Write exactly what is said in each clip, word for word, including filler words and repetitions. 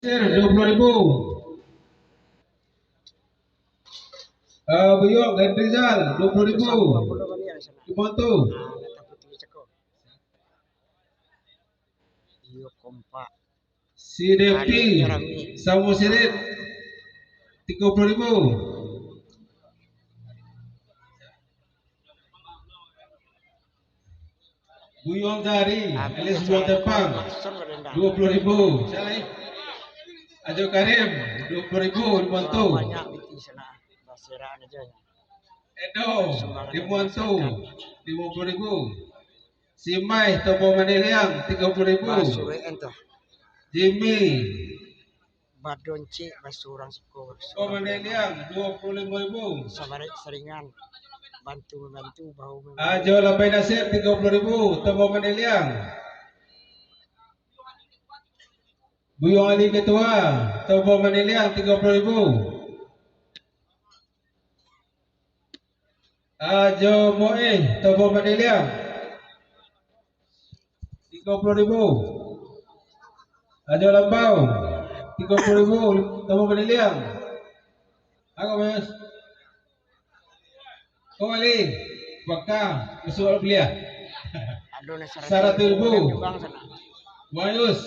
Dua puluh ribu. Ah, Buyuang Rizal, dua puluh ribu. Imanto. Iyo, kompak. Si Depi, Samo Sirit, tiga puluh ribu. Buyuang Jari, alias Buyuang Tepang, dua puluh ribu. Ajo Karim, dua puluh ribu, Imanto. Edo, Imanto, lima puluh ribu. Si Mai, Tobo Maniliang, tiga puluh ribu. Jimmy, Badoncik basurang siko. Tobo Maniliang, dua puluh lima ribu. Sabarek saringan, bantu mambantu, bahu mambahu. Ajo Labai Nasir, tiga puluh ribu, Tobo Maniliang. Buyuang Ali Ketua, Tobo Maniliang, tiga puluh ribu. Ajo Moeh, Tobo Maniliang, tiga puluh ribu. Ajo Lambau, tiga puluh ribu, Tobo Maniliang. Ako, Mas? Ko Ali, baka masuak baliak. Ado nan saratuih ribu. Saratuih ribu. Bang sana. Wayus.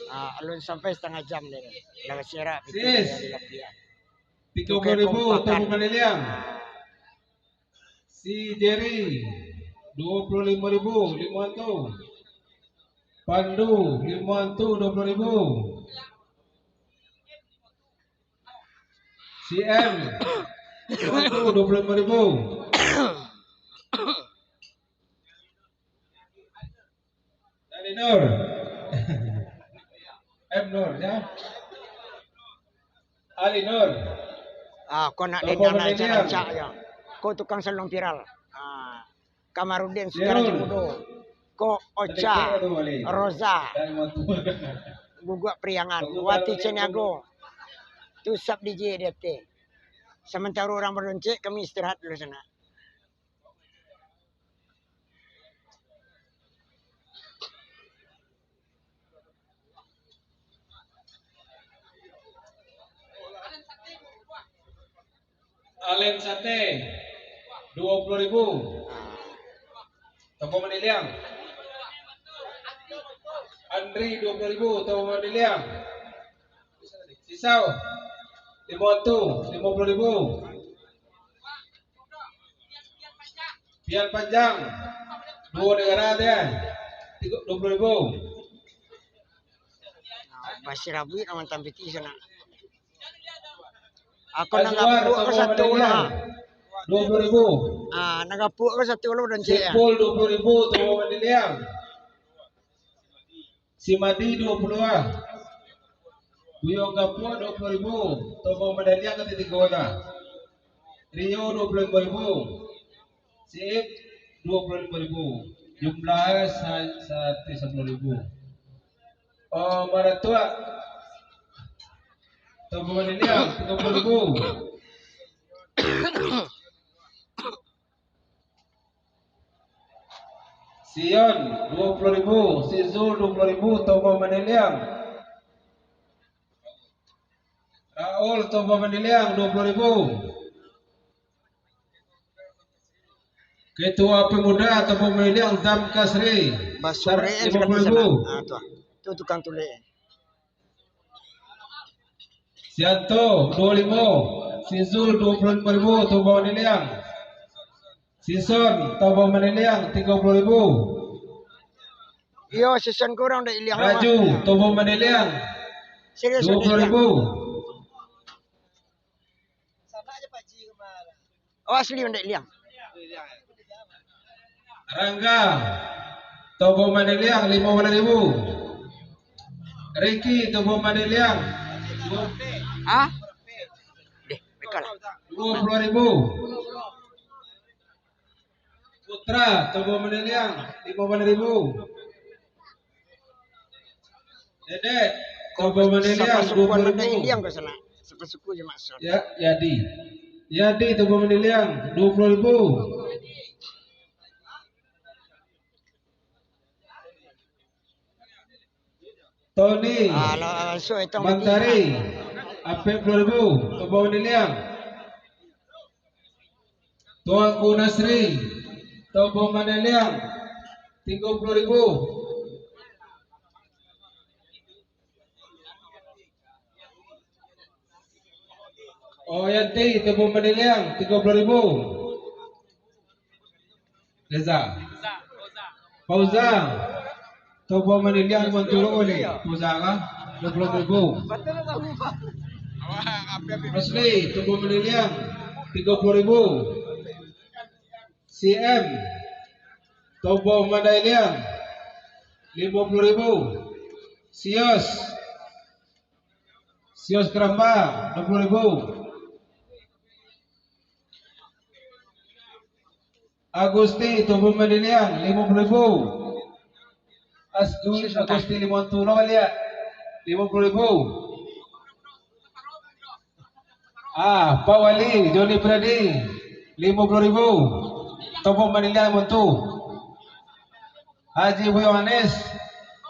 Ah, alun sampai satangah jam deh. Lah basirak pitih. Sis. Tiga puluh ribu, Tobo Maniliang. Si Jerry, dua puluh lima ribu, lima antu. Pandu, lima antu, dua puluh ribu. Si M, lima antu, dua puluh lima ribu. Ali Nur. M Nur, ya. Ali Nur. Ah, ko nak Tobo dengar Maniliang. Rancak-rancak ya. Ko tukang saluang viral. Ah, Kamarudin Sugaraji Mudo. Ko Ocha, Roza. Guguak Priangan, Wati Caniago. Tusap D J di ateh. Samantaro urang badoncek, kami istirahat dulu sanak. Alen Sate, dua puluh ribu. Tobo Maniliang. Andri, dua puluh ribu, Tobo Maniliang. Sisau, limo antu, limo puluh ribu. Pian Panjang, duo negara tu ya, tigo, dua puluh ribu. Nah, basirabuik lawan Tampiti sana. Ako nan gapuak ko satu lah. Dua puluh ribu. Ah, nan gapuak ko satu lah, Don Cik, ya. Sipul, dua puluh ribu, Tobo Maniliang. Si Madi dua puluh ah. Buyuang Gapuak dua puluh ribu. Tobo Maniliang katigo lah. Rio dua puluh limo ribu. Si Ip dua puluh limo ribu. Jumlah sa-, saratuih sapuluh ribu. Oh, Maratuak. Tobo Maniliang tigo puluh ribu. Sion, dua puluh ribu. Si Zul, dua puluh ribu. Tobo Maniliang. Raul, Tobo Maniliang, dua puluh ribu. Ketua Pemuda Tobo Maniliang, Zam Kasri, lima puluh ribu. Ah, tu. Tu tukang tulek. Sianto, dua limo. Si Zul, dua puluh limo ribu, Tobo Maniliang. Si Son, Tobo Maniliang, tigo puluh ribu. Iyo, si Son kurang dek Iliang. Raju, Tobo Maniliang, serius, dua puluh ribu. Oh, asli mandek Liang. Rangga, Tobo Maniliang, limo baleh ribu. Ricky, Tobo Maniliang, duo, ah? Deh, bekalah. Duo puluah ribu. Putra, Tobo Maniliang, limo baleh ribu. Dedek, Tobo Maniliang, duo puluah ribu. Iliang ka sana. Suku-suku je maksud. Ya, Yadi. Yadi, Tobo Maniliang, duo puluah ribu. Tony Alah, so itu Mantari, ampek puluah ribu, Tobo Mandai Liang. Tuanku Nasri, Tobo Mandai Liang, tigo puluah ribu. Oh, Yanti, Tobo Mandai Liang, tigo puluah ribu. Reza. Fauza. Tobo Mandai Liang, bantu lo ni. Fauza lah, dua puluah ribu. Rosli, Tobo Mandai Liang, tigo puluah ribu. C M, Tobo Mandai Liang, limo puluah ribu. Sios. Sios Keramba, dua puluah ribu. Agusti, Tobo Mandai Liang, limo puluah ribu. Asdui, Agusti, limo puluah ribu. Ah, Pak Wali, Joni Pradi, limo puluah ribu. Tobo Mandai Liang, bantu. Haji Buyo Anis,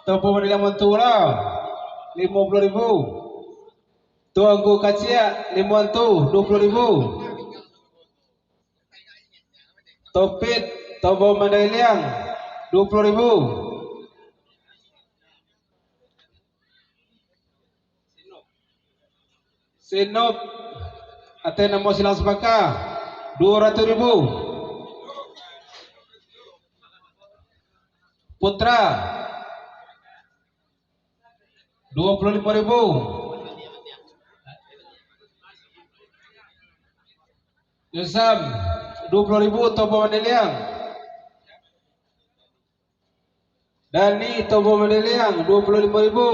Tobo Mandai Liang, bantu lah, limo puluah ribu. Tuanku Kaciak, limo antu, dua puluah ribu. Topit, Tobo Mandai Liang, dua puluah ribu. Sinop, ateh namo Silang Sapaka, dua ratus ribu. Putra, dua puluah limo ribu. Yusam, dua puluah ribu, Tobo Mandai Liang. Dani, Tobo Mandai Liang, dua puluah limo ribu.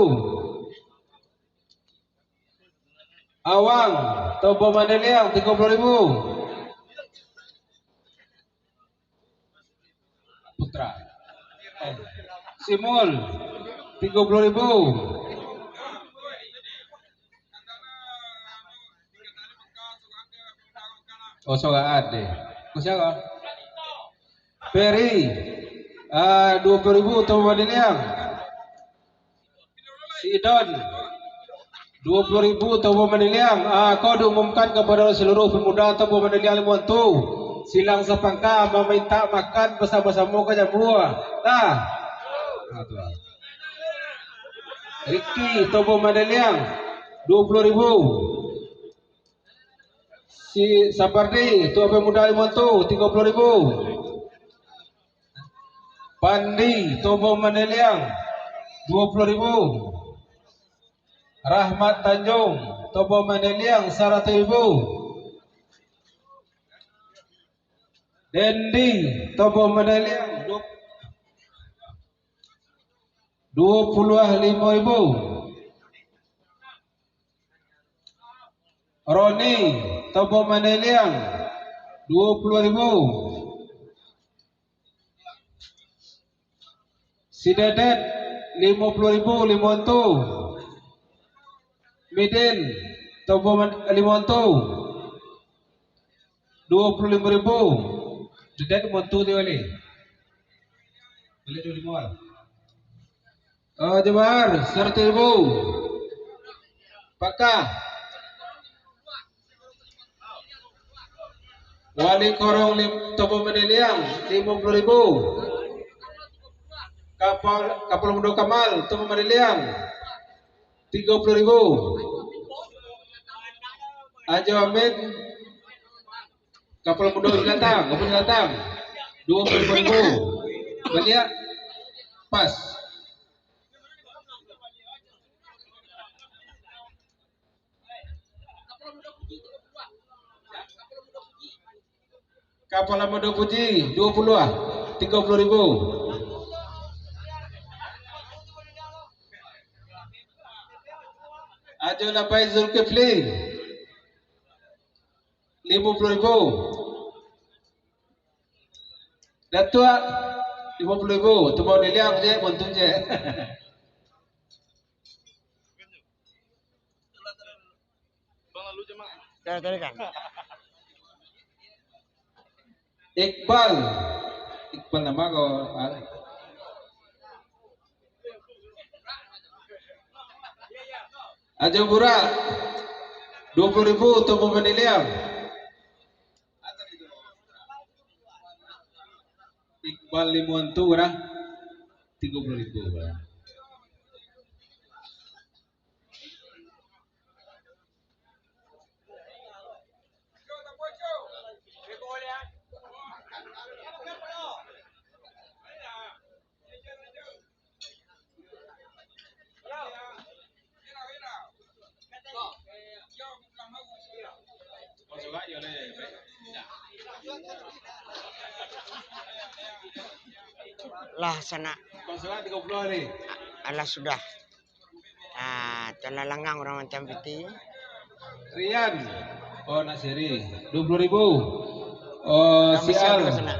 Awang, Tobo Mandai Liang, tigo puluah ribu. Putra. Eh, Simul, tigo puluah ribu. Oh, soraan deh. Ko sia? Peri, ah, dua puluah ribu, Tobo Mandai Liang. Si Idon, dua puluah ribu, Tobo Mandai Liang. Ah, ko diumumkan kepada seluruh pemuda Tobo Mandai Liang limo antu. Silang Sapaka meminta makan bersama-sama ka Jambua. Dah. Ah, tu lah. Riki, Tobo Mandai Liang, dua puluah ribu. Si Sapardi, Tuan Pemuda limo antu, tigo puluah ribu. Pandi, Tobo Mandai Liang, dua puluah ribu. Rahmat Tanjung, Tobo Mandai Liang, saratuih ribu. Dendi, Tobo Mandai Liang, du-, dua puluah limo ribu. Roni, Tobo Mandai Liang, dua puluah ribu. Si Dedet, limo puluah ribu, limo antu. Midin, Tobo Man-, limo antu. Dua puluah limo ribu. Dedet limo antu tu, Wali. Bali dua limo lah. Oh, Jembar, saratuih ribu. Pakah. Wali Korong lim-, Tobo Mandai Liang, limo puluah ribu. Kapal, Kapal Mudo Kamal, Tobo Mandai Liang, tigo puluah ribu. Ajo Amin, Kapal Mudo Binatang, Kapal Binatang, dua puluah ribu. Baliak, pas. Kapal Mudo Puji, dua puluah, tigo puluah ribu. Ajo Labai Zulkifli, limo puluah ribu. Datuak, limo puluah ribu. Tobo Mandai Liang je, bantu je. Iqbal. Iqbal nama ko? Ah. Ajo Burak, dua puluh ribu untuk pembeli liam. Iqbal Limontu lah, tiga puluh ribu lah. Lah, sanak. Alah, sudah. Ah, talah langgang urang mancam piti. Rian. Oh, Nasiri. Dua puluh ribu. Oh, Sial. Sanak.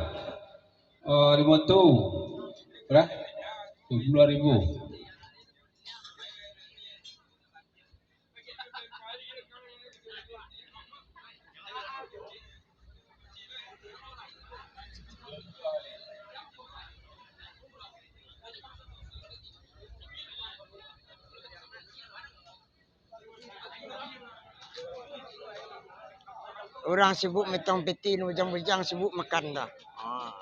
Oh, Limontu. Berapa? Dua puluh ribu. Urang sibuk metong piti, bujang-bujang sibuk makan dah. Ah.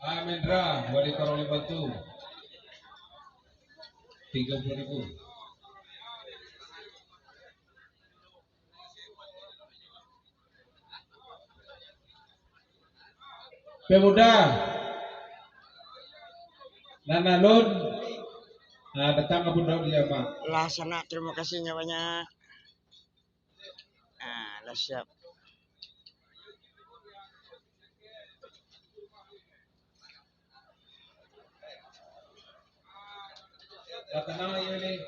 Amendra, Wali Kota Lembang tu. Tiga puluh ribu. Pemuda. Nan alun. Nah, datang ka pundok dia, Pak. Lah, sanak, terima kasih nyo banyak. Ah, lah siap. Lah tenang aja ni.